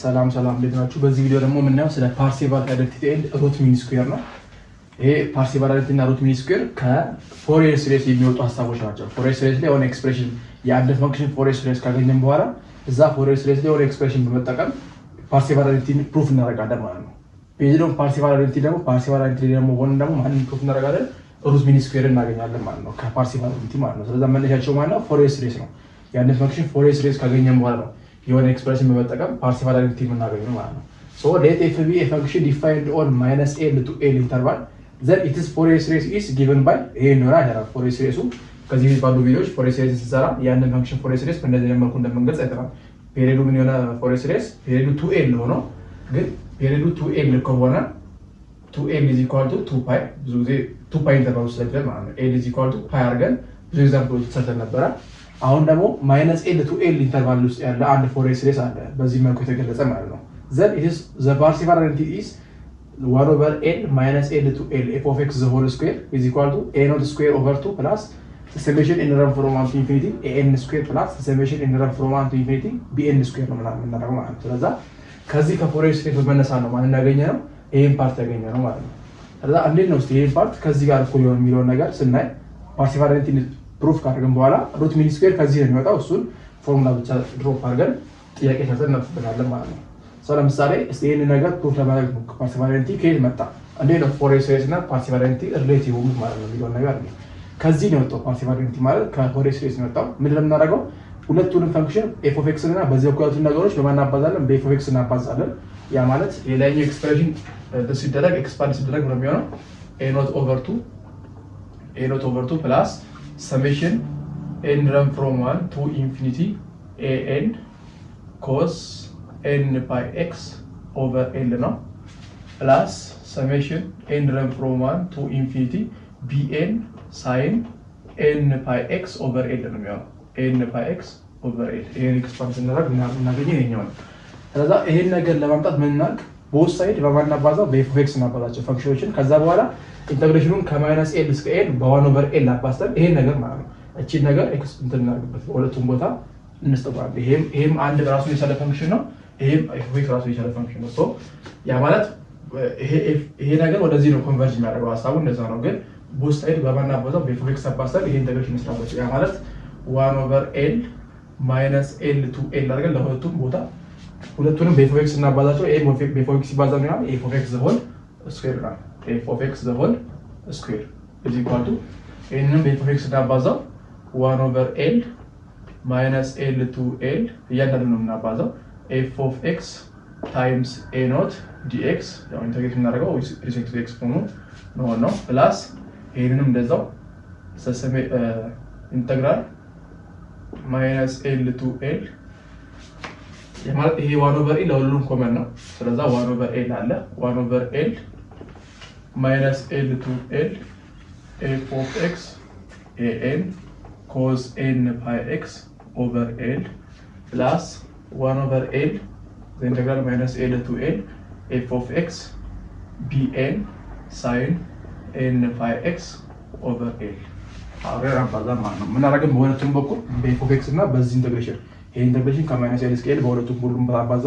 ሰላም ሰላም፣ እንዴት ናችሁ? በዚህ ቪዲዮ ደግሞ የምናየው ስለ Parseval identity and root mean square ነው። ይሄ Parseval identity እና root mean square ከ Fourier series የሚወጡ ሀሳቦች ናቸው። Fourier series ላይ የሆነ expression፣ የአንድ function Fourier series ካገኘን በኋላ እዛ Fourier series ላይ የሆነ expression በመጠቀም Parseval identity proof እናደርጋለን ማለት ነው። Based on Parseval identity ደግሞ፣ Parseval identity ደግሞ ሆነ ደግሞ ማንን proof እናደርጋለን? Root mean square እናገኛለን ማለት ነው፣ ከ Parseval identity ማለት ነው። ስለዛ መነሻቸው ማለት ነው Fourier series ነው። የአንድ function Fourier series ካገኘን በኋላ ነው የሆነ expression በመጠቀም Parseval identity የምናገኘው ማለት ነው። So let f be function defined on minus L to L interval, then its Fourier series is given by ይሄ እንደሆነ አይተናል። Fourier series ኡ ከዚህ በፊት ባሉ ቪዲዮዎች Fourier series ስንሰራ ያንን function Fourier series በእንደዚህ መልኩ እንደምንገልጽ አይተናል። Period ኡ ምን የሆነ Fourier series፣ period ኡ two L ሆኖ፣ ግን period ኡ two L ከሆነ two L is equal to two pi፣ ብዙ ጊዜ two pi interval ውስጥ ስለሚለን ማለት ነው። L is equal to pi አድርገን ብዙ example ኦች ሰርተን ነበረ። አሁን ደግሞ minus L to L interval ውስጥ ያለ አንድ Fourier series አለ፣ በዚህ መልኩ የተገለጸ ማለት ነው። Then it's the Parseval identity is one over L minus L to L f of x the whole square is equal to a naught square over two plus summation n run from one to infinity a n square plus summation n run from one to infinity b n square ነው ምናምን የምናደርገው ማለት ነው። ስለዛ ከዚህ ከ Fourier series በመነሳት ነው ማንን ያገኘ ነው፣ ይሄን part ያገኘ ነው ማለት ነው። ስለዛ እንዴት ነው እስኪ ይሄን part ከዚህ ጋር እኩል የሆነ የሚለውን ነገር ስናይ፣ Parseval identity proof ካደረግን በኋላ root mean square ከዚህ ነው የሚወጣው። እሱን ፎርሙላ ብቻ drop አድርገን ጥያቄ ሰርተን እናልፍበታለን ማለት ነው። So ለምሳሌ እስኪ ይህን ነገር proof ለማድረግ Parseval identity ከየት መጣ፣ እንዴት ነው Fourier series እና Parseval identity relate የሆኑት ማለት ነው የሚለውን ነገር ነው። ከዚህ ነው የወጣው። Parseval identity ማለት ከ Fourier series ነው የወጣው። ምንድን ነው የምናደርገው? ሁለቱንም function f of x እና በዚህ በኩል ያሉትን ነገሮች በማን እናባዛለን? በ f of x እናባዛለን። ያ ማለት የላይኛው expression ሲደረግ፣ expand ሲደረግ ነው የሚሆነው a naught over two plus summation n run from one to infinity a n cos n pi x over L ነው plus summation n run from one to infinity b n sine n pi x over L ነው የሚሆነው። n pi x over L። ይሄን expand ስናደርግ የምናገኘው ይሄኛው ነው። ስለዛ ይሄን ነገር ለማምጣት ምን እናድርግ? Both side በማን እናባዛው? በ f of x እናባዛቸው function ኦችን። ከዛ በኋላ integration ኑን ከ minus L እስከ L በ one over L አባዝተን ይሄን ነገር ማለት ነው፣ እቺን ነገር x እንትን እናድርግበት፣ በሁለቱም ቦታ እንስጠዋለን። ይሄም አንድ ራሱን የቻለ function ነው። ይሄም f of x ራሱን የቻለ function ነው። So ያ ማለት ይሄ ነገር ወደዚህ ነው converge የሚያደርገው፣ ሀሳቡ እንደዛ ነው። ግን both side በማን እናባዛው? በ f of x አባዝተን ይሄ integration እንስራበት። ያ ማለት one over L minus L to L አድርገን ለሁለቱም ቦታ ሁለቱንም በ f of x እናባዛቸው። ይሄ በ f of x ሲባዛ ነው f of x the whole square ይሆናል። f of x the whole square is equal to ይህንንም በ f of x እናባዛው፣ one over L minus L to L እያንዳንዱ ነው የምናባዛው፣ f of x times a naught dx፣ ያው integrate የምናደርገው respect to x ሆኖ ነው፣ plus ይህንንም እንደዛው integral minus L to L ማለት ይሄ one over L ለሁሉም common ነው። ስለዛ one over L አለ፣ one over L minus L to L f of x a n cos n pi x over L plus one over L integral minus L to L f of x b n sine n pi x over L አብረን አባዛ ማለት ነው። የምናደርገው በሁለቱም በኩል በ f of x እና በዚህ integration፣ ይሄ integration ከ minus L እስከ L በሁለቱም ሁሉም አባዛ፣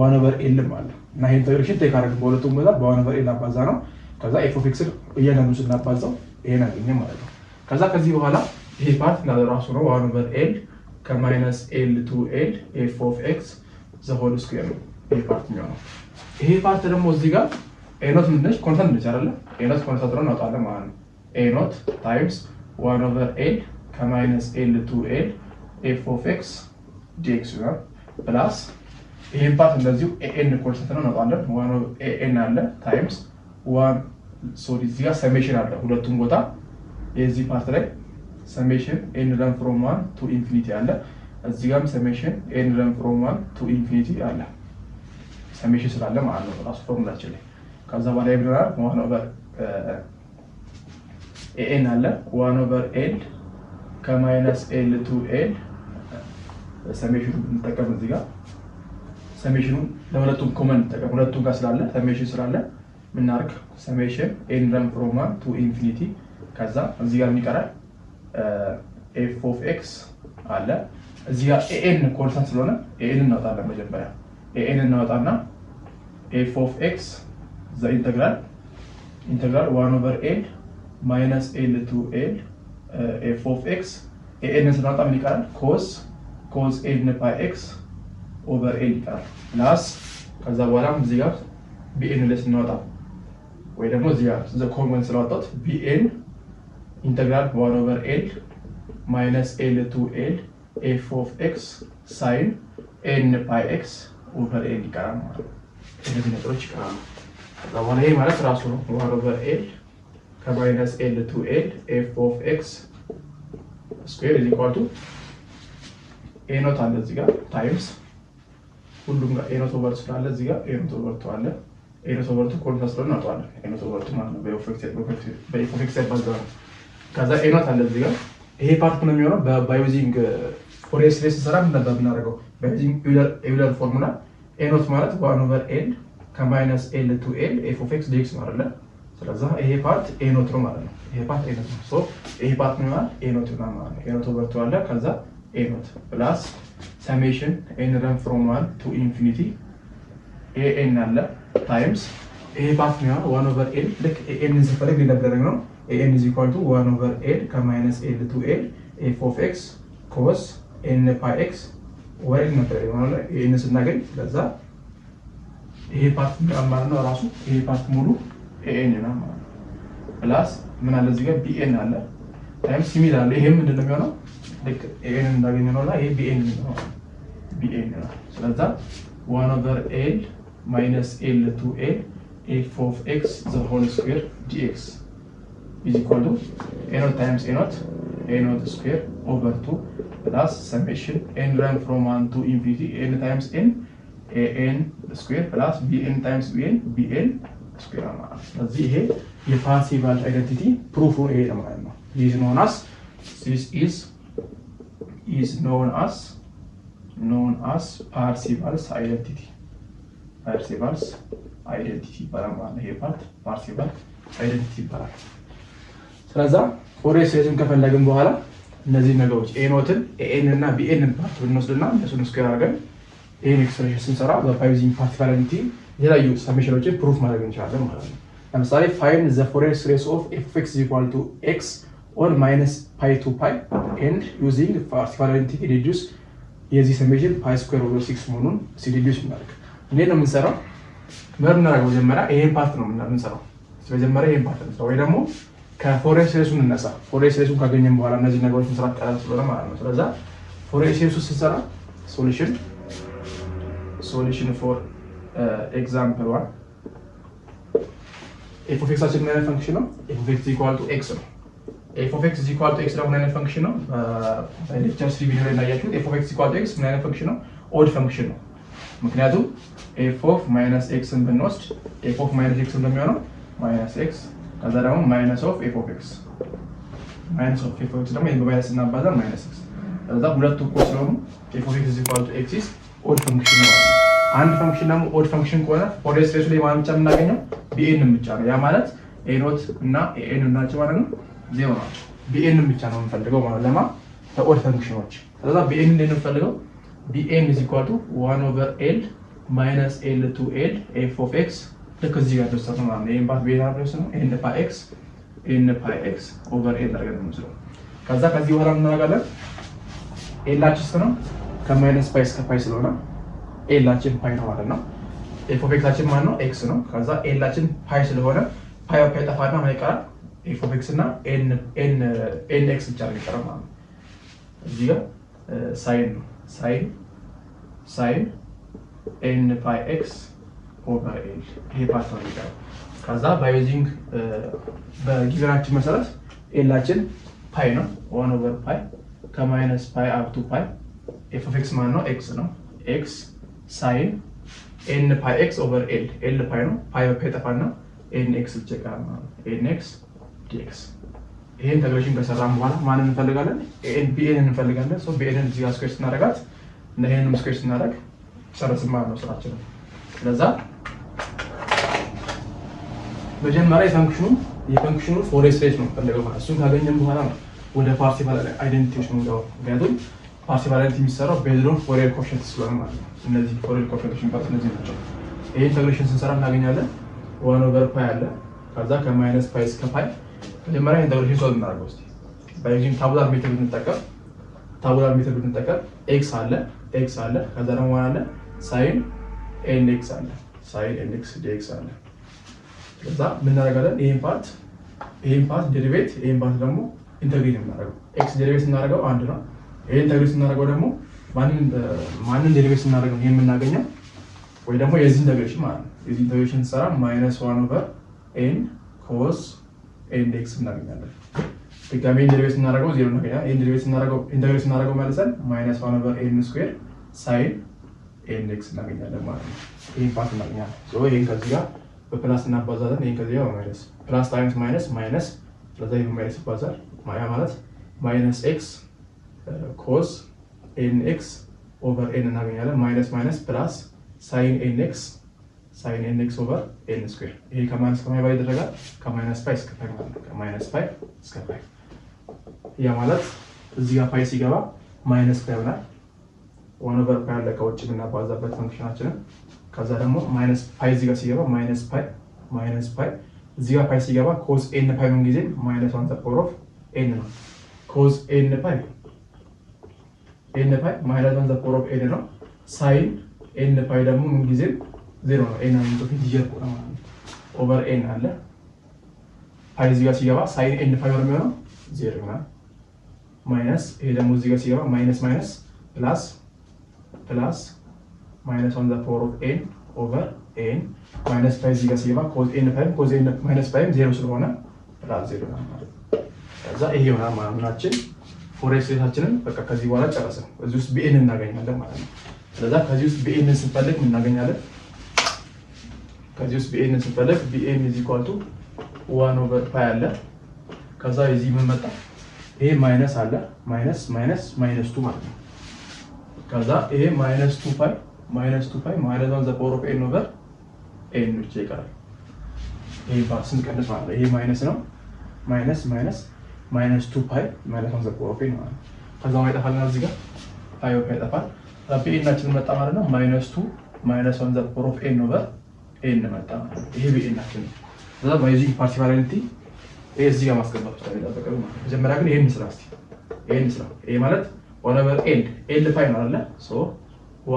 one over L ም አለ እና ይሄ integration take አደረግን፣ በሁለቱም ቦታ በ one over L አባዛ ነው። ከዛ f of x ን እያንዳንዱ ስናባዛው ይሄን አገኘ ማለት ነው። ከዛ ከዚህ በኋላ ይሄ part ራሱ ነው፣ one over L ከ minus L to L f of x the whole square ነው ይሄ part የሚሆነው። ይሄ part ደግሞ እዚህ ጋር a naught ምንድነች? Constant ነች አይደለ? A naught constant ነው እናወጣለን ማለት ነው። A naught times one over L ከ minus L to L f of x dx ይሆናል። Plus ይሄን part እንደዚሁ a n constant ነው እናወጣለን። One a n አለ times one፣ sorry፣ እዚህ ጋር summation አለ ሁለቱም ቦታ፣ የዚህ part ላይ summation n run from one to infinity አለ። እዚህ ጋርም summation n run from one to infinity አለ። Summation ስላለ ማለት ነው ራሱ ፎርሙላችን ላይ። ከዛ በኋላ ብለናል one over a n አለ፣ one over L ከ minus L to L summation ኑ እንጠቀም። እዚህ ጋር summation ኑን ለሁለቱም common እንጠቀም። ሁለቱም ጋር ስላለ፣ summation ስላለ ምናርግ? Summation n run from one to infinity፣ ከዛ እዚህ ጋር የሚቀራል f of x አለ። እዚህ ጋር a n constant ስለሆነ a n እናወጣለን መጀመሪያ። an እናወጣና f of x the integral one over L minus L to L f of x an ን ስናወጣ ምን ይቀራል? Cos n pi x over L ይቀራል። Plus ከዛ በኋላም እዚህ ጋር bn ላይ ስናወጣ ወይ ደግሞ እዚህ ጋር common ስላወጣሁት bn integral one over L minus L to L f of x sine n pi x over L ይቀራል ማለት ነው። እነዚህ ነገሮች ይቀራሉ። ከዛ በኋላ ይሄ ማለት ራሱ ነው one over L ከ minus L to L f of x square is equal to a naught አለ እዚህ ጋር times ሁሉም ጋር a naught over ስላለ እዚህ ጋር a naught over two አለ። A naught over two constant ስለሆነ እናወጣዋለን። A naught over two ማለት ነው በ f of x ያባዛ ነው። ከዛ a naught አለ እዚህ ጋር። ይሄ part ነው የሚሆነው by using Fourier series ስንሰራ ምን ነበር የምናደርገው? By using Euler formula a naught ማለት one over L ከ minus L to L f of x dx ነው አይደለ? ስለዛ ይሄ part a naught ነው ማለት ነው። ይሄ part a naught ነው። So ይሄ part ምን ይሆናል? A naught ይሆናል ማለት ነው። A naught over two አለ። ከዛ a naught plus summation n run from one to infinity a n አለ times ይሄ part ምን ይሆናል? One over L። ልክ a n ን ስንፈልግ ሊነበር ነው a n is equal to one over L ከ minus L to L f of x cos n pi x over L ነበር የሆነ a n ስናገኝ። ለዛ ይሄ part ማለት ነው ራሱ ይሄ part ሙሉ a n ይሆናል ማለት ነው። Plus ምን አለ እዚህ ጋር? Bn አለ times similar አለ። ይሄም ምንድን ነው የሚሆነው? ልክ a n እንዳገኘ ነው እና ይሄ bn ነው bn ነው። ስለዛ one over L minus L to L f of x the whole square dx is equal to a naught times a naught, a naught square over two plus summation n run from one to infinity n times n, a n square plus bn times bn, bn square ማለት ነው። ስለዚህ ይሄ የ Parseval identity proof ኡ ይሄ ነው ማለት ነው። This is known as Parseval's identity. Parseval's identity ይባላል ማለት ነው። ይሄ part Parseval identity ይባላል። ስለዛ Fourier series ን ከፈለግን በኋላ እነዚህ ነገሮች a naught ን፣ an እና bn ን part ብንወስድና እነሱን square አድርገን ይህን expression ስንሰራ በ using Parseval identity የተለያዩ summation ኦችን proof ማድረግ እንችላለን ማለት ነው። ለምሳሌ find the Fourier series of f x equal to x on minus pi to pi and using Parseval identity deduce የዚህ summation pi square over six መሆኑን deduce እናደርግ። እንዴት ነው የምንሰራው? ምን የምናደርገው? መጀመሪያ ይሄን part ነው የምንሰራው። መጀመሪያ ይሄን part እንስራ ወይ ደግሞ ከ Fourier series ኡ እንነሳ። Fourier series ኡን ካገኘን በኋላ እነዚህ ነገሮች መስራት ቀላል ስለሆነ ማለት ነው። ስለዛ Fourier series ኡ ስንሰራ solution for example one f of x ኣችን ምን አይነት function ነው? F of x equal to x ነው። F of x equal to x ደግሞ ምን አይነት function ነው? በ lecture three ቪዲዮ ላይ እንዳያችሁት f of x equal to x ምን አይነት function ነው? Odd function ነው። ምክንያቱም f of minus x ን ብንወስድ f of minus x እንደሚሆነው minus x ከዛ ደግሞ minus of f of x, minus of f of x ደግሞ ይሄን በ minus እናባዛ minus x። ከዛ ሁለቱ እኩል ስለሆኑ f of x equal to x is odd function ነው ማለት ነው። አንድ function ደግሞ odd function ከሆነ Fourier series ኡ ላይ ማለት ብቻ የምናገኘው bn ብቻ ነው። ያ ማለት a naught እና an ናቸው ማለት ነው፣ ዜሮ ናቸው። Bn ብቻ ነው የምንፈልገው ማለት ለማ ለ odd function ኦች። ስለዛ bn እንዴት ነው የምንፈልገው? Bn is equal to one over L minus L to L f of x ልክ እዚህ ጋር ተወሰነ ማለት ነው። ይሄን part ቤታ ነው n pi x, n pi x over L አድርገን ነው የምንስለው። ከዛ ከዚህ በኋላ ምን እናደርጋለን? L ኣችን ስንት ነው? ከ minus pi እስከ pi ስለሆነ L ኣችን pi ነው ማለት ነው። F of x ኣችን ማን ነው? X ነው። ከዛ L ኣችን pi ስለሆነ pi pi ጠፋና ምን ይቀራል? F of x እና n x ብቻ ነው የሚቀረው ማለት ነው። እዚህ ጋር sine ነው። Sine n pi x over L ይሄ part ነው የሚቀረው። ከዛ by using በ given ኣችን መሰረት L ኣችን pi ነው። One over pi ከ minus pi up to pi f of x ማን ነው? X ነው። X sine n pi x over L. L pi ነው። Pi በ pi ጠፋና n x ብቻ ይቀራል ማለት ነው። N x dx። ይሄ integration ከሰራን በኋላ ማንን እንፈልጋለን? Bn እንፈልጋለን። So bn ን እዚህ ጋር square ስናደርጋት እና ይሄንንም square ስናደርግ ጨረስን ማለት ነው ስራችንን። ስለዛ መጀመሪያ የ function ኑ Fourier series ነው የምንፈልገው ማለት እሱን ካገኘን በኋላ ነው ወደ Parseval identity ዎች የምንገባው። ምክንያቱም Parseval identity የሚሰራው based on Fourier coefficient ስለሆነ ማለት ነው። እነዚህ Fourier coefficient ኦች የሚባሉት እነዚህ ናቸው። ይሄ integration ስንሰራ እናገኛለን one over pi አለ። ከዛ ከ minus pi እስከ pi መጀመሪያ integration solve እናደርገው እስኪ። By using tabular method ብንጠቀም፣ tabular method ብንጠቀም x አለ፣ x አለ፣ ከዛ ደግሞ one አለ፣ sine n x አለ፣ sine n x dx አለ። ከዛ ምን እናደርጋለን? ይሄን part derivate፣ ይሄን part ደግሞ integrate የምናደርገው። x derivate ስናደርገው አንድ ነው። ይሄን integrate ስናደርገው ደግሞ ማንን derivate ስናደርገው ይሄን የምናገኘው ወይ ደግሞ የዚህ integration ማለት ነው። የዚህ integration ስንሰራ minus one over n cos n x እናገኛለን። ድጋሜ derivate ስናደርገው ዜሮ እናገኛለን። ይሄን derivate ስናደርገው፣ integrate ስናደርገው መልሰን minus one over n square sine n x እናገኛለን ማለት ነው። ይሄን part እናገኛለን። So ይሄን ከዚህ ጋር በ plus እናባዛለን። ይሄን ከዚህ ጋር በ minus፣ plus times minus minus፣ ስለዚህ ይሄ በ minus ይባዛል። ያ ማለት minus x cos n x over n እናገኛለን። Minus minus plus sine n x፣ sine n x over n square። ይሄ ከ minus ከማይ ባይ ይደረጋል፣ ከ minus pi እስከ pi ማለት ነው። ከ minus pi እስከ pi። ያ ማለት እዚህ ጋር pi ሲገባ minus pi ይሆናል። One over pi አለ ከውጭ የምናባዛበት function ኣችንን። ከዛ ደግሞ minus pi እዚህ ጋር ሲገባ minus pi፣ minus pi እዚህ ጋር pi ሲገባ cos n pi ምን ጊዜ minus one the power of n ነው። Cos n pi፣ n pi minus one the power of n ነው። Sine n pi ደግሞ ምን ጊዜም ዜሮ ነው። n አንዱ integer ከሆነ ማለት ነው። Over n አለ፣ pi እዚህ ጋር ሲገባ sine n pi የሚሆነው ዜሮ ይሆናል። Minus ይሄ ደግሞ እዚህ ጋር ሲገባ minus minus plus፣ plus minus one the power of n over n minus pi እዚህ ጋር ሲገባ cos n pi ም cos n minus pi ም ዜሮ ስለሆነ plus ዜሮ ይሆናል ማለት ነው። ከዛ ይሄ ይሆናል ማለት ምናችን Fourier series ኣችንን በቃ ከዚህ በኋላ ጨረስን። እዚህ ውስጥ bn እናገኛለን ማለት ነው። ስለዛ ከዚህ ውስጥ bn ን ስንፈልግ ምን እናገኛለን? ከዚህ ውስጥ bn ን ስንፈልግ bn is equal to one over pi አለ። ከዛ የዚህ ምን መጣ? ይሄ minus አለ፣ minus minus minus two ማለት ነው። ከዛ ይሄ minus two pi፣ minus two pi minus one the power of n over n ብቻ ይቀራል። ይሄ part ስንቀንስ ማለት ነው። ይሄ minus ነው። Minus minus minus two pi minus one the power of n ማለት ነው። ከዛ ይጠፋልና እዚህ ጋር pi pi ይጠፋል። Bn ኣችን መጣ ማለት ነው። Minus two minus one the power of n over n መጣ ማለት ነው። ይሄ bn ኣችን ነው። ከዛ by using Parseval identity ይሄ እዚህ ጋር ማስገባት ብቻ የሚጠበቅብን ማለት ነው። መጀመሪያ ግን ይሄን ስራ እስኪ፣ ይሄን ስራ። ይሄ ማለት one over l፣ l pi ነው አይደለ? So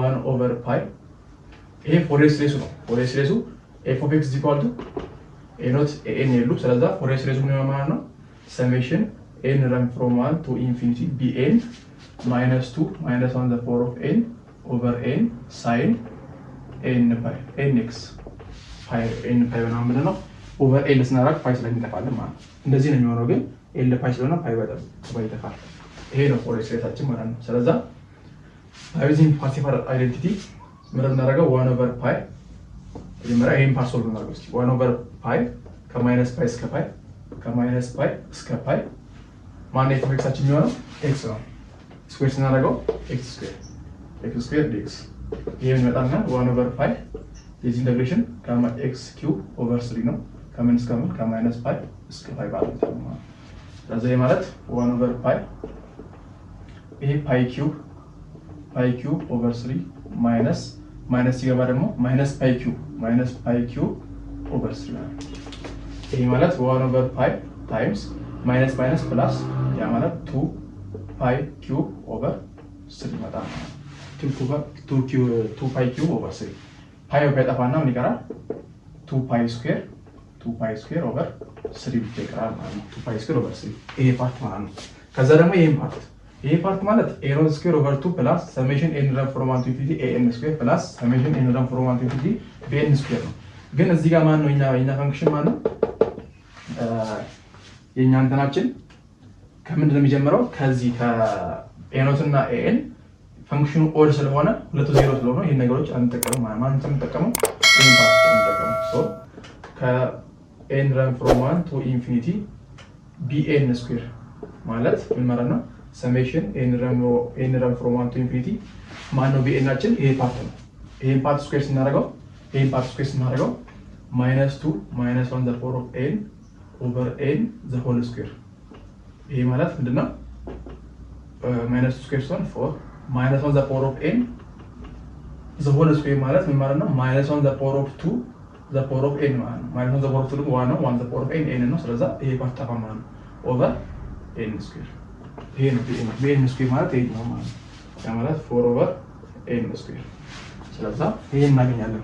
one over pi ይሄ Fourier series ኡ ነው። Fourier series ኡ f of x equal to a naught a n የሉ። ስለዛ Fourier series ኡ ምን ይሆናል ማለት ነው? Summation n run from one to infinity b n minus two minus one the power of n over n sine n pi n x pi n pi ምናምን ምንድን ነው over l ስናደርግ pi ስለሚጠፋልን ማለት ነው። እንደዚህ ነው የሚሆነው፣ ግን l pi ስለሆነ pi pi ይጠፋል። ይሄ ነው Fourier series ኣችን ማለት ነው። ስለዛ using Parseval identity ምንድን የምናደርገው? One over pi፣ መጀመሪያ ይሄን part solve እናደርገው እስኪ። One over pi ከ minus pi እስከ pi፣ ከ minus pi እስከ pi ማነው f of x ኣችን የሚሆነው? X ነው። Square ስናደርገው x square፣ x square dx። ይሄ ምን ይመጣልና one over pi የዚህ integration x cube over three ነው። ከምን እስከ ምን? ከ minus pi እስከ pi ማለት ነው። ስለዚህ ይሄ ማለት one over pi ይሄ pi cube፣ pi cube over three minus minus ሲገባ ደግሞ minus pi cube፣ minus pi cube over three ማለት ነው። ይሄ ማለት one over pi times minus minus plus፣ ያ ማለት two pi cube over three ይመጣል ማለት ነው። Two pi cube over three፣ pi pi ጠፋና ምን ይቀራል? Two pi square፣ two pi square over three ብቻ ይቀራል ማለት ነው። Two pi square over three ይሄ part ማለት ነው። ከዛ ደግሞ ይሄን part፣ ይሄ part ማለት a naught square over two plus summation n run from one to infinity a n square plus summation n run from one to infinity b n square ነው። ግን እዚህ ጋር ማን ነው የኛ function ማን ነው? የኛ እንትናችን ከምንድን ነው የሚጀምረው? ከዚህ ከ a naught እና a n function ኑ odd ስለሆነ፣ ሁለቱ ዜሮ ስለሆነ ይህን ነገሮች አንጠቀምም ማለት። ማን የምንጠቀመው? ይህን part የምንጠቀመው። So ከ n run from one to infinity b n square ማለት ምን ማለት ነው? Summation n run from one to infinity ማን ነው bn ኣችን? ይሄ part ነው። ይሄን part square ስናደርገው፣ ይሄን part square ስናደርገው minus two minus one the power of n over n the whole square። ይሄ ማለት ምንድነው? Minus two square ሲሆን four minus one the power of n the whole square ማለት ምን ማለት ነው? Minus one the power of two the power of n ማለት ነው። Minus one the power of two ደግሞ one ነው። One the power of n n ነው። ስለዛ ይሄ part ጠፋ ማለት ነው። Over n square ይሄ ነው bn square ማለት ይሄ ነው ማለት ነው። ያ ማለት four over n square። ስለዛ ይሄን እናገኛለን።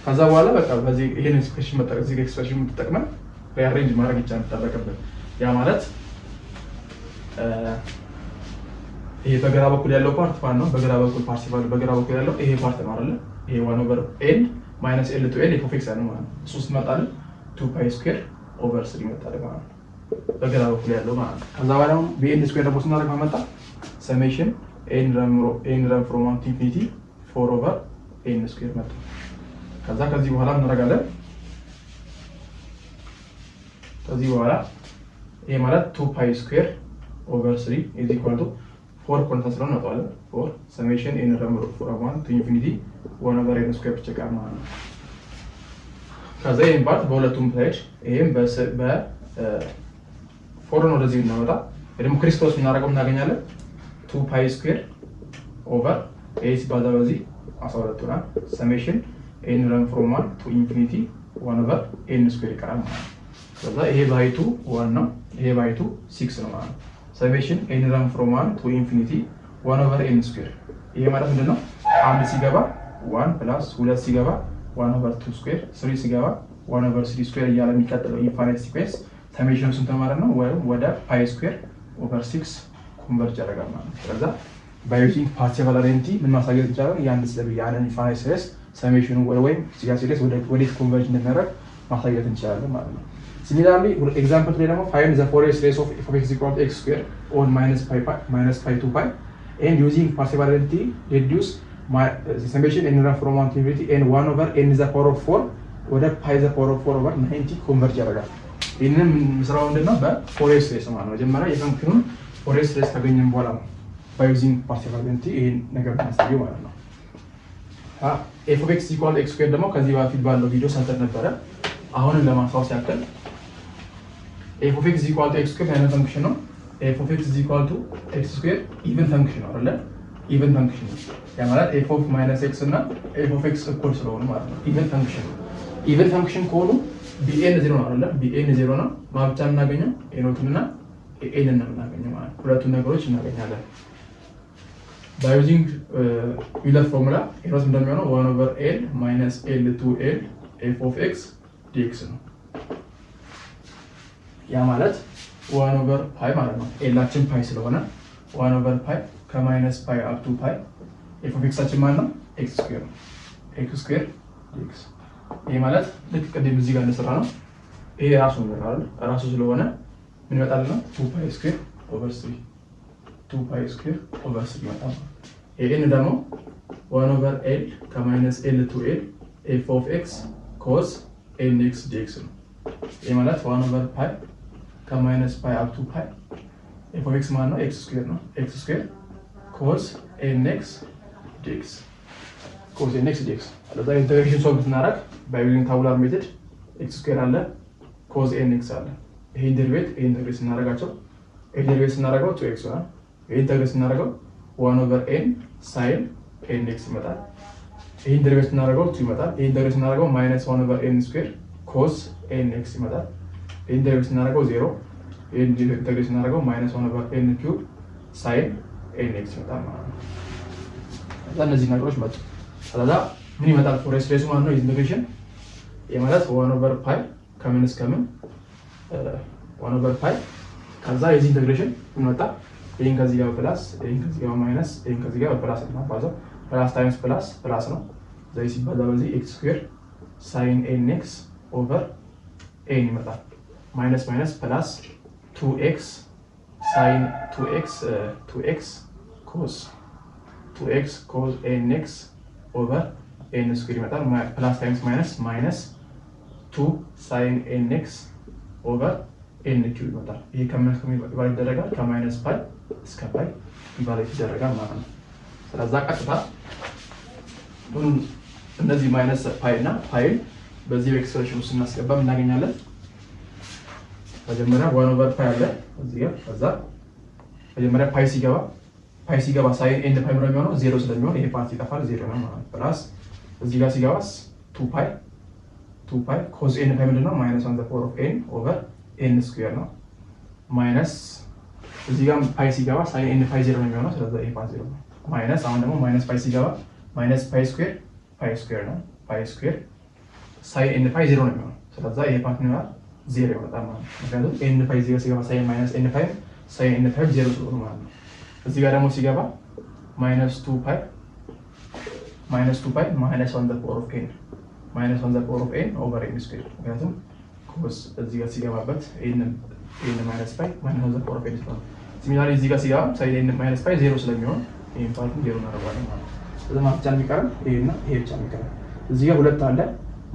ከዛ በኋላ በቃ በዚህ ይሄን expression መጠቀም እዚህ expression ተጠቅመን rearrange ማድረግ ይቻላል የሚጠበቅብን። ያ ማለት ይሄ በግራ በኩል ያለው part ማን ነው? በግራ በኩል Parseval በግራ በኩል ያለው ይሄ part ነው አይደለ? ይሄ one over L minus L to L f of x ነው ማለት ነው። እሱ ስትመጣልን two pi square over three ይመጣል ማለት ነው። በግራ በኩል ያለው ማለት ነው። ከዛ በኋላ bn square ደግሞ ስናደርግ ማመጣ summation n run from one to infinity four over n square መጣ። ከዛ ከዚህ በኋላ እናደርጋለን። ከዚህ በኋላ ይሄ ማለት two pi square over three is equal to four constant ስለሆነ እናወጣዋለን። Four summation n run from one to infinity one over n square ብቻ ቀር ማለት ነው። ከዛ ይህን part በሁለቱም side ይሄም በ four ን ወደዚህ እናመጣ ደግሞ crisscross የምናደርገው እናገኛለን። Two pi square over ኤ ሲባዛ በዚህ 12 ይሆናል። Summation n run from one to infinity one over n square ይቀራል ማለት ነው። ከዛ ይሄ by two one ነው፣ ይሄ by two six ነው ማለት ነው። Summation n run from one to infinity one over n square። ይሄ ማለት ምንድን ነው? አንድ ሲገባ one plus ሁለት ሲገባ one over two square three ሲገባ one over three square እያለ የሚቀጥለው infinite sequence summation ኑ ስንት ማለት ነው? ወይም ወደ pi square over six converge ያደርጋል ማለት ነው። ስለዛ by using Parseval identity ምን ማሳየት እንችላለን? የአንድ የአንድን infinite series summation ኑ ወይም series ወዴት converge እንደሚያደርግ ማሳየት እንችላለን ማለት ነው። Similarly, example ላይ ደግሞ find the Fourier series of f of x equal to x square on minus pi to pi and using Parseval identity reduce summation n run from one to infinity n one over n the power of four ወደ pi the power of four over 90 converge ያደርጋል። ይህንን የምንሰራው ምንድን ነው? በ Fourier series ማለት ነው። መጀመሪያ የ function ኑን Fourier series ካገኘን በኋላ ነው by using Parseval identity ይህን ነገር ማሳየው ማለት ነው። f of x equal x square ደግሞ ከዚህ በፊት ባለው ቪዲዮ ሰርተን ነበረ። አሁንም ለማስታወስ ያክል f of x equal to x square አይነት function ነው። F of x equal to x square even function ነው አይደለ? Even function ነው። ያ ማለት f of minus x እና f of x እኩል ስለሆኑ ማለት ነው። Even function ነው። Even function ከሆኑ bn zero ነው አይደለ? bn zero ነው። ማ ብቻ የምናገኘው a naught ን እና an ነው የምናገኘው ማለት ነው። ሁለቱን ነገሮች እናገኛለን። By using Euler formula a naught እንደሚሆነው one over L minus L to L f of x dx ነው። ያ ማለት one over pi ማለት ነው። L ኣችን pi ስለሆነ one over pi ከ minus pi up to pi f of x ኣችን ማለት ነው x square ነው። x square dx። ይሄ ማለት ልክ ቅድም እዚህ ጋር እንደሰራ ነው። ይሄ ራሱ ነው አይደል? ራሱ ስለሆነ ምን ይመጣልና two pi square over three, two pi square over three ይመጣል። An ደግሞ one over L ከ minus L to L f of x cos n x dx ነው። ይህ ማለት one over pi ከ minus pi up to pi f of x ማለት ነው x square ነው። x square cos n x dx, cos n x dx። ለዛ integration solve ስናደርግ by using tabular method x square አለ cos n x አለ። ይሄን derivate ይሄን integrate ስናደርጋቸው ይሄን derivate ስናደርገው two x ይሆናል። ይሄን integrate ስናደርገው one over n sine n x ይመጣል። ይሄን derivate ስናደርገው two ይመጣል። ይሄን integrate ስናደርገው minus one over n square cos n x ይመጣል። ይሄን derivate ስናደርገው ዜሮ። ይሄን integrate ስናደርገው minus one over n cube sine n x ይመጣል ማለት ነው። ከዛ እነዚህ ነገሮች መጡ። ከዛ ምን ይመጣል? Fourier series ኡ ማለት ነው integration ይህ ማለት one over pi ከምን እስከ ምን one over pi ከዛ የዚህ integration ምን መጣ? ይህን ከዚህ ጋር plus፣ ይህን ከዚህ ጋር minus፣ ይህን ከዚህ ጋር plus እናባዛው። Plus times plus plus ነው። ዘይ ሲባዛ በዚህ x square sine n x over n ይመጣል። Minus minus plus two x sine two x two x cos two x cos n x over n square ይመጣል። Plus times minus minus two sine n x over n cube ይመጣል። ይሄ ከምን evaluate ይደረጋል? ከ minus pi እስከ pi evaluate ይደረጋል ማለት ነው። ስለዛ ቀጥታ እነዚህ minus pi እና pi ን በዚህ expression ውስጥ እናስገባ እናገኛለን። መጀመሪያ one over pi አለ እዚህ ጋር። ከዛ መጀመሪያ pi ሲገባ pi ሲገባ sine n pi ነው የሚሆነው ዜሮ ስለሚሆን ይሄ part ይጠፋል፣ ዜሮ ነው ማለት ነው። Plus እዚህ ጋር ሲገባስ 2 pi cos n pi ምንድን ነው? Minus one the power of n over n square ነው። Minus እዚህ ጋር pi ሲገባ sine n pi ዜሮ ነው የሚሆነው፣ ስለዚህ ይሄ part ዜሮ ነው። Minus አሁን ደግሞ minus pi ሲገባ minus pi square pi square ነው። Pi square sine n pi ዜሮ ነው የሚሆነው፣ ስለዛ ይሄ part ምን ይሆናል? ዜሮ ይመጣል ማለት ነው። ምክንያቱም n pi ዜሮ ሲገባ sine minus n pi sine n pi ዜሮ ስለሆነ ማለት ነው። እዚህ ጋር ደግሞ ሲገባ minus 2 pi minus one the power of n minus one the power of n over n square፣ ምክንያቱም cos እዚህ ጋር ሲገባበት n minus pi minus one the power of n ስለሆነ፣ similarly እዚህ ጋር ሲገባ sine n minus pi ዜሮ ስለሚሆን ይሄን part ኡን ዜሮ እናደርገዋለን ማለት ነው። ስለዚህ ማለት ብቻ ነው የሚቀረን ይሄና ይሄ ብቻ ነው የሚቀረን። እዚህ ጋር ሁለት አለ፣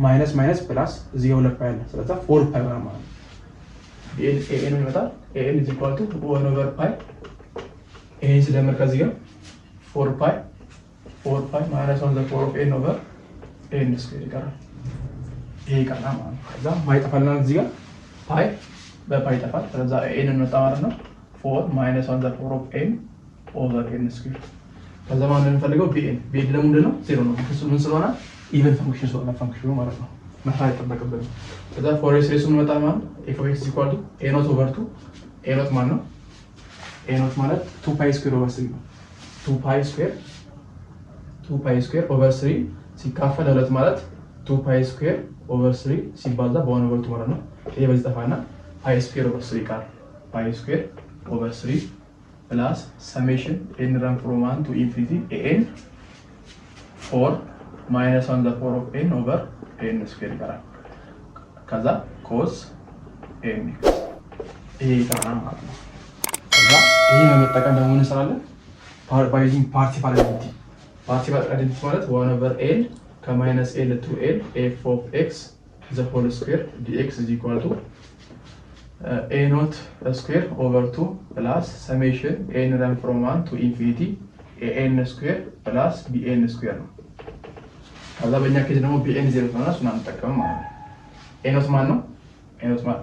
minus minus plus፣ እዚህ ጋር ሁለት pi አለ። ስለዚህ four pi ይሆናል ማለት ነው። an ይመጣል። an is equal to one over pi፣ ይሄን ስደምር ከዚህ ጋር 4 pi 4 pi minus one the power of n over n square ይቀራል። ይሄ ይቀራል ማለት ነው። ከዛ ማይጠፋልናል፣ እዚህ ጋር pi በ pi ይጠፋል። ስለዛ an እንመጣ ማለት ነው፣ four minus one the power of n over n square። ከዛ ማለት የምንፈልገው bn። bn ደግሞ ምንድን ነው? ዜሮ ነው። ምን ስለሆነ? Even function ስለሆነ function ኑ ማለት ነው። መስራት አይጠበቅብንም። ከዛ Fourier series ኡ እንመጣ ማለት ነው። f of x equal to a naught over two። A naught ማለት ነው፣ a naught ማለት two pi square over three ነው። 2 pi square 2 pi square over three ሲካፈል ሁለት ማለት two pi square over three ሲባዛ በ one over two ማለት ነው። ይሄ በዚህ ጠፋና pi square over three ቃል pi square over three plus summation n run from one to infinity an four minus one the power of n over n square ይቀራል። ከዛ cos n x ይሄ ይቀራል ማለት ነው። ከዛ ይሄ በመጠቀም ደግሞ እንሰራለን by using Parseval identity። Parseval identity ማለት one over L ከ minus L to L f of x the whole square dx is equal to a naught square over two plus summation n run from one to infinity an square plus bn square ነው። ከዛ በእኛ case ደግሞ bn ዜሮ ስለሆነ እሱን አንጠቀምም ማለት ነው። A naught ማን ነው?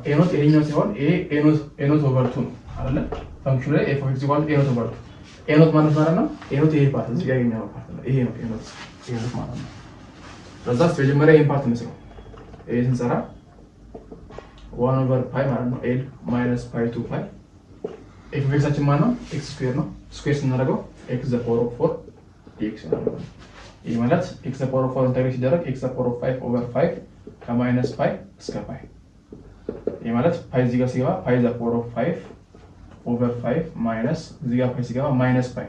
A naught ይሄኛው ሲሆን a naught over two ነው አይደለ? Function ኑ ላይ f of x equal a naught over two። A naught ማለት ማለት ነው፣ a naught ይሄ part እዚህ ጋር ያገኘነው part ነው። ይሄ ነው a naught፣ a naught ማለት ነው። ከዛ መጀመሪያ ይሄን part እንስራው። ይሄ ስንሰራ one over pi ማለት ነው L minus pi to pi f of x ኣችን ማለት ነው x square ነው። Square ስናደርገው x the power of four dx ይሆናል ማለት ነው። ይህ ማለት x the power of four integrate ሲደረግ x the power of five over five ከ minus pi እስከ pi። ይህ ማለት pi እዚህ ጋር ሲገባ pi the power of five over five minus እዚህ ጋር pi ሲገባ minus pi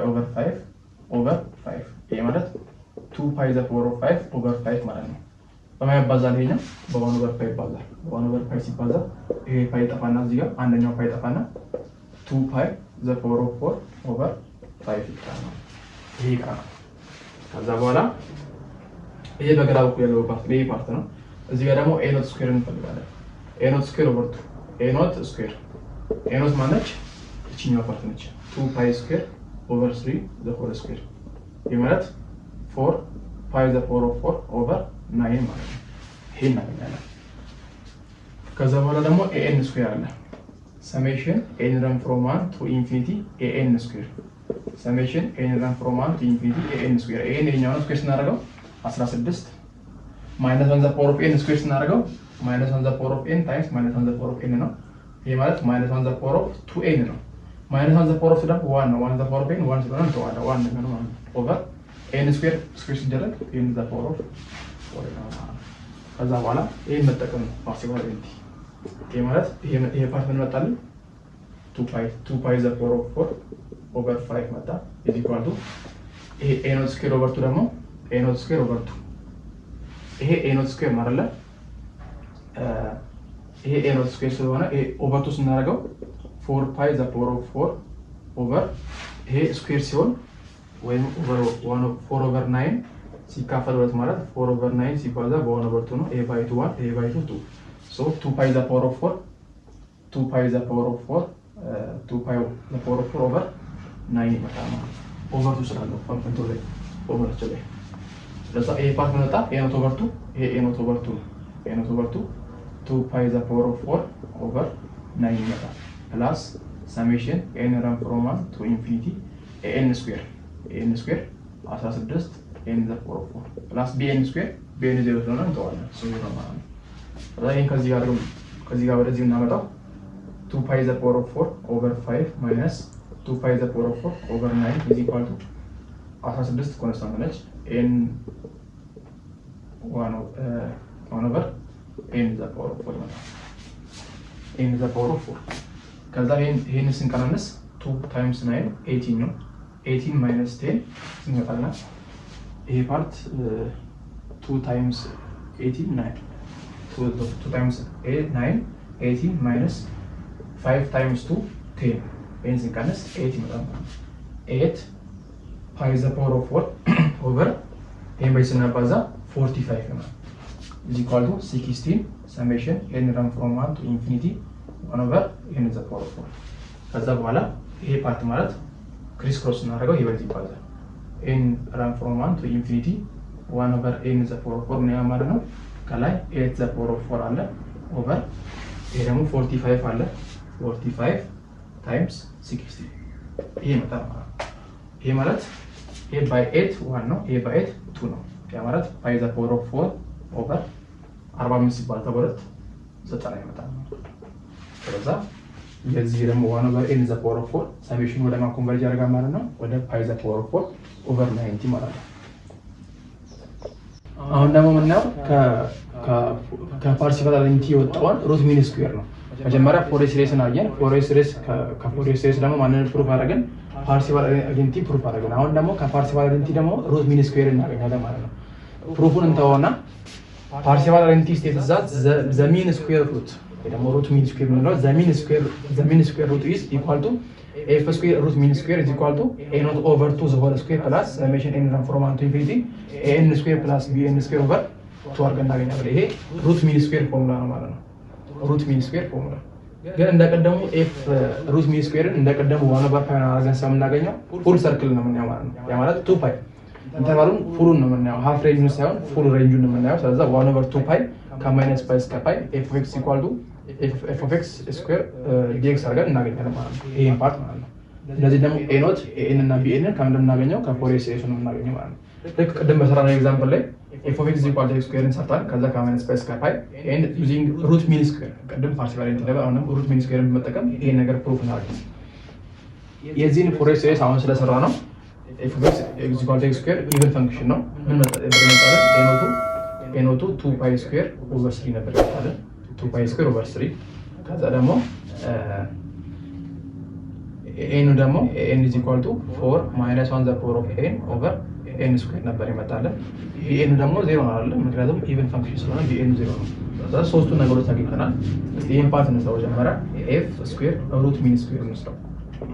over five over five። ይህ ማለት two pi the power of five over five ማለት ነው። በማን ያባዛል? ይሄኛው በ one over pi ይባዛል። በ one over pi ሲባዛ ይሄ pi ጠፋና እዚህ ጋር አንደኛው pi ጠፋና two pi the power of four over five ይቀራል። ይሄ ይቀራል። ከዛ በኋላ ይሄ በግራ በኩል ያለው part ይሄ part ነው። እዚህ ጋር ደግሞ a naught square እንፈልጋለን። A naught square over two። A naught square፣ a naught ማነች? እችኛዋ part ነች። Two pi square over three the whole square። ይህ ማለት four pi the power of four over nine ማለት ነው። ይሄ እናገኛለን። ከዛ በኋላ ደግሞ an square አለ። Summation n run from one to infinity an square፣ summation n run from one to infinity an square። an ይሄኛው ነው። Square ስናደርገው 16 minus one the power of n square ስናደርገው minus one the power of n times minus one the power of n ነው። ይሄ ማለት minus one the power of two n ነው። Minus one the power of ደግሞ one ነው። One the power of n one ስለሆነ እንተዋለን። One ነው የሚሆነው ማለት ነው። Over n square፣ square ሲደረግ n the power of four ነው ማለት ነው። ከዛ በኋላ ይሄን መጠቀም ነው Parseval identity። ይሄ ማለት ይሄ part ምን መጣልን? 2 pi the power of four over five መጣ። Is equal to ይሄ a naught square over two ደግሞ a naught square over two፣ ይሄ a naught square ነው አይደለ? ይሄ a naught square ስለሆነ ይሄ over two ስናደርገው four pi the power of four over ይሄ square ሲሆን ወይም four over nine ሲካፈል ሁለት ማለት four over nine ሲባዛ በ one over two ነው። ይሄ by two one፣ ይሄ by two two፣ so two pi the power of four two pi the power of four two pi the power of four over nine ይመጣል ማለት ነው። Over two ስላለው ፈንፈንቶ ላይ over two ላይ። ስለዛ ይሄ part መጣ a naught over two። ይሄ a naught over two፣ a naught over two, two pi the power of four over nine ይመጣል plus Summation n run from 1 to infinity an square, an square 16 n the power of 4 plus bn square፣ bn ዜሮ ስለሆነ እንተዋለን፣ እሱ ዜሮ ማለት ነው። ከዛ ይሄን ከዚህ ጋር ወደዚህ እናመጣው 2 pi the power of 4 over 5 minus 2 pi the power of 4 over 9 is equal to 16 constant ነች፣ n 1 over n the power of 4 ይመጣል። n the power of 4። ከዛ ይሄን ስንቀናነስ 2 times 9 18 ነው። 18 minus 10 ስንት ይመጣልና? ይሄ part 2 times 18 9፣ 2 times 9 18 minus 5 times 2 10። ይህን ስንቀንስ 8 ይመጣል ማለት ነው። 8 pi the power of 4 over ይህን በዚህ ስናባዛ 45 ይሆናል። Is equal to 16 summation n run from 1 to infinity 1 over n the power of 4። ከዛ በኋላ ይሄ part ማለት criss cross ስናደርገው ይሄ በዚህ ይባዛል። n run from 1 to infinity 1 over n the power of 4 ምን ያህል ማለት ነው? ከላይ 8 the power of 4 አለ፣ over ይሄ ደግሞ 45 አለ፣ 45 times 16 ይሄ ይመጣል ማለት ነው። ይሄ ማለት ይሄ by 8 1 ነው። ይሄ by 8 2 ነው። ያ ማለት pi the power of 4 over 45 ሲባዛ በሁለት 90 ይመጣል ማለት ነው። ስለዛ የዚህ ደግሞ 1 over n the power of 4 summation ወደ ማን converge ያደርጋል ማለት ነው? ወደ pi the power of 4 over 90 ማለት ነው። አሁን ደግሞ የምናየው ከ Parseval identity የወጣውን root mean square ነው። መጀመሪያ Fourier series ን አየን። Fourier series፣ ከ Fourier series ደግሞ ማንን proof አደረግን? Parseval identity proof አደረግን። አሁን ደግሞ ከ Parseval identity ደግሞ root mean square እናገኛለን ማለት ነው። Proof ኡን እንተወውና Parseval identity state that the mean square root ወይ ደግሞ root mean square የምንለው the mean square root is equal to f square root mean square is equal to a naught over two the whole square plus summation n run from one to infinity a n square plus b n square over two አድርገን እናገኛለን። ይሄ root mean square formula ነው ማለት ነው። Root mean square formula ግን እንደቀደሙ f root mean square ን እንደቀደሙ one over pi አድርገን ስለምናገኘው full circle ነው የምናየው ማለት ነው። ያ ማለት two pi interval ኡን full ኡን ነው የምናየው፣ half range ኡን ሳይሆን full range ኡን ነው የምናየው። ስለዛ one over two pi ከ minus pi እስከ pi f of x equal to f of x square dx አድርገን እናገኛለን ማለት ነው። ይሄን part ማለት ነው። እነዚህ ደግሞ a naught፣ an እና bn ን ከምን እንደምናገኘው ከ Fourier series ኡ ነው የምናገኘው ማለት ነው። ልክ ቅድም በሰራነው example ላይ f of x equal to x square ን ሰርተን ከዛ ከ minus pi እስከ pi and using root mean square፣ ቅድም Parseval identity ነበር። አሁንም root mean square ን በመጠቀም ይሄን ነገር proof እናደርግ። የዚህን Fourier series አሁን ስለሰራ ነው f of x equal to x square even function ነው። ምን መጣለን? A naught ኡ two pi square over three ነበር ይመጣለን። Two pi square over three። ከዛ ደግሞ an ኑ ደግሞ an is equal to four minus one the power of n over n square ነበር ይመጣለን። bn ኑ ደግሞ ዜሮ ነው አይደለ? ምክንያቱም even function ስለሆነ bn ኑ ዜሮ ነው። ስለዚህ ሶስቱን ነገሮች አግኝተናል። እስቲ ይህን part እንስራው። መጀመሪያ f square root mean square እንስራው።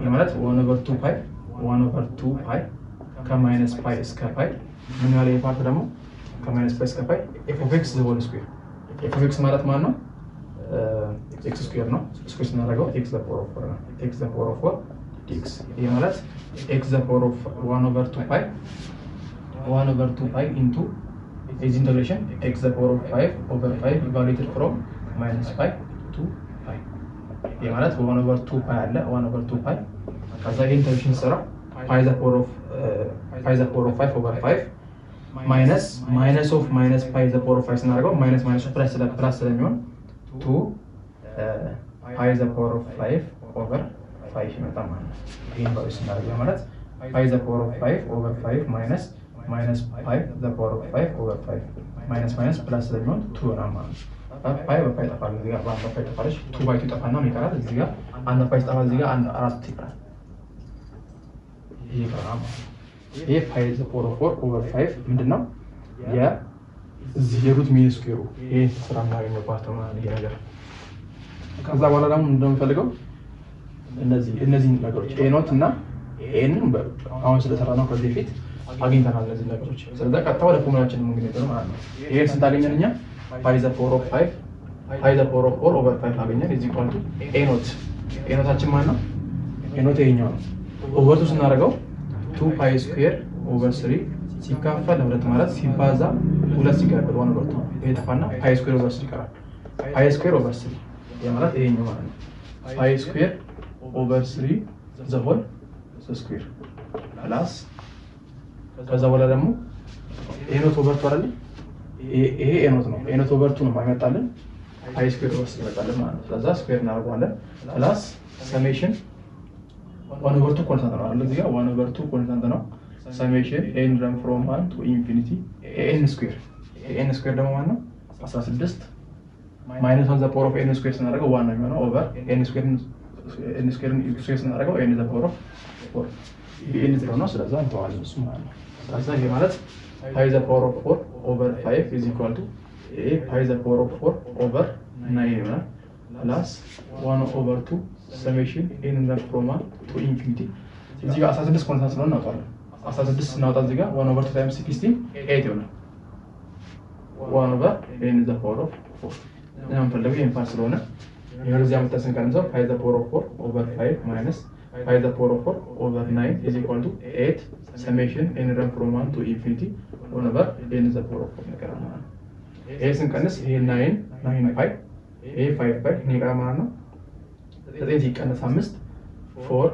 ይህ ማለት one over two pi፣ one over two pi ከ minus pi እስከ pi ምን ያህል? ይህ part ደግሞ ከ minus pi እስከ pi f of x the whole square። f of x ማለት ማን ነው? X square ነው። Square ስናደርገው x the power of four ነው። x the power of four dx። ይህ ማለት x the power of one over two pi፣ one over two pi into የዚህ integration x the power of five over five evaluated from minus pi to pi። ይህ ማለት one over two pi አለ፣ one over two pi። ከዛ ይህ integration ስራ pi the power of five over five minus minus of minus pi the power of five ስናደርገው minus minus ኡ plus ስለሚሆን two pi the power of five over five ይመጣል ማለት ነው። ይህን value ስናደርገው ማለት pi the power of five over five minus minus pi the power of five over five፣ minus minus plus ስለሚሆን two ይሆናል ማለት ነው። Pi በ pi ይጠፋል። እዚህ ጋር በአንድ pi ይጠፋለች። Two by two ይጠፋና ምን ይቀራል? እዚህ ጋር አንድ pi ይጠፋል። እዚህ ጋር አንድ አራት ይቀራል። ይሄ ይቀራል ማለት ነው። ይሄ pi the power of four over five ምንድን ነው? የዚህ የ root mean square ኡ ይሄ ስራ የምናገኘው part ነው ይሄ ነገር። ከዛ በኋላ ደግሞ እንደምፈልገው እነዚህ ነገሮች a naught እና an ን አሁን ስለሰራ ነው ከዚህ በፊት አግኝተናል እነዚህ ነገሮች። ስለዚህ ቀጥታ ወደ ፎርሙላችን የምንገኘው ማለት ነው። ይሄን ስንት አገኘን እኛ? Pi the power of five፣ pi the power of four over five አገኘን። Is equal to a naught። A naught ኣችን ማን ነው? A naught ይሄኛው ነው። Over two ስናደርገው two pi square over three ሲካፈል ለሁለት ማለት ሲባዛ ሁለት ሲቀርብ one over two ነው። ይሄ ጠፋና pi square over three ይቀራል። Pi square over three ይሄ ማለት ይሄኛው ማለት ነው። Pi square over 3 the whole square plus ከዛ በኋላ ደግሞ a naught over 2 አይደል? ይሄ a naught ነው። A naught over 2 ነው የማይመጣልን pi square over ይመጣልን ማለት ነው። ስለዛ square እናደርገዋለን plus summation 1 over 2 constant ነው አይደል? እዚህ ጋር 1 over 2 constant ነው። Summation n run from 1 to infinity n square፣ n square ደግሞ ማለት ነው 16 minus 1 the power of n square ስናደርገው 1 ነው የሚሆነው over n square፣ n square square ስናደርገው n the power of 4፣ n 0 ነው። ስለዛ እንተዋለን እሱ ማለት ነው። ስለዛ ይሄ ማለት pi the power of 4 over 5 is equal to ይሄ pi the power of 4 over 9 ይሆናል plus 1 over 2 summation n run from 1 to infinity። እዚህ ጋር 16 constant ስለሆነ እናወጣለን። 16 ስናወጣ እዚህ ጋር 1 over 2 times 16 8 ይሆናል። 1 over n the power of 4 እኛ የምንፈልገው ይሄን part ስለሆነ ይሄ ወደዚህ አምጥተን ስንቀንሰው pi the power of 4 over 5 minus pi the power of 4 over 9 is equal to 8 summation n run from 1 to infinity 1 over n the power of 4 ይቀራል ማለት ነው። ይሄ ስንቀንስ ይሄ 9 9 pi፣ ይሄ 5 pi ይቀራል ማለት ነው። 9 ሲቀነስ 5 4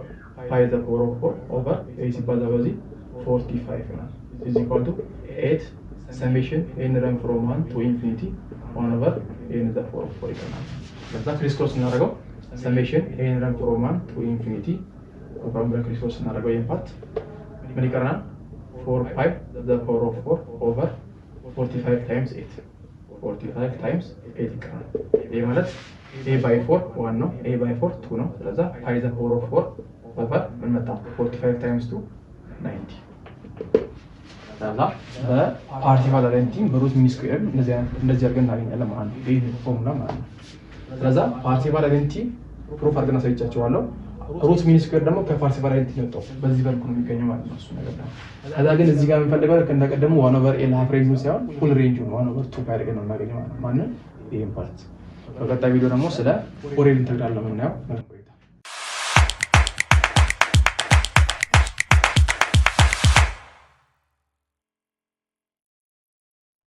pi the power of 4 over ይሄ ሲባዛ በዚህ 45 ይሆናል is equal to 8 summation n run from 1 to infinity 1 over n the power of 4 ይሆናል። ከዛ crisscross ስናደርገው summation n run from 1 to infinity over ብለን crisscross ስናደርገው ይሄን part ምን ይቀረናል? 4 pi the power of 4 over 45 times 8፣ 45 times 8 ይቀራል። ይሄ ማለት a by 4 1 ነው። a by 4 2 ነው። ስለዛ pi the power of 4 over ምን መጣ? 45 times 2 90። ከዛ በ Parseval identity በ root mean square እንደዚህ አድርገን እናገኛለን ማለት ነው። ይሄ ፎርሙላ ማለት ነው። ስለዛ Parseval identity proof አድርገን አሳይቻቸዋለሁ። Root mean square ደግሞ ከ Parseval identity ነው የወጣው። በዚህ መልኩ ነው የሚገኘው ማለት ነው እሱ ነገር ደግሞ። ከዛ ግን እዚህ ጋር የምንፈልገው ልክ እንደቀደሙ one over L half range ኡን ሳይሆን full range ኡን one over two pi አድርገን ነው የምናገኘው ማለት ነው። ማንን? ይሄን part። በቀጣይ ቪዲዮ ደግሞ ስለ Fourier integral ነው የምናየው።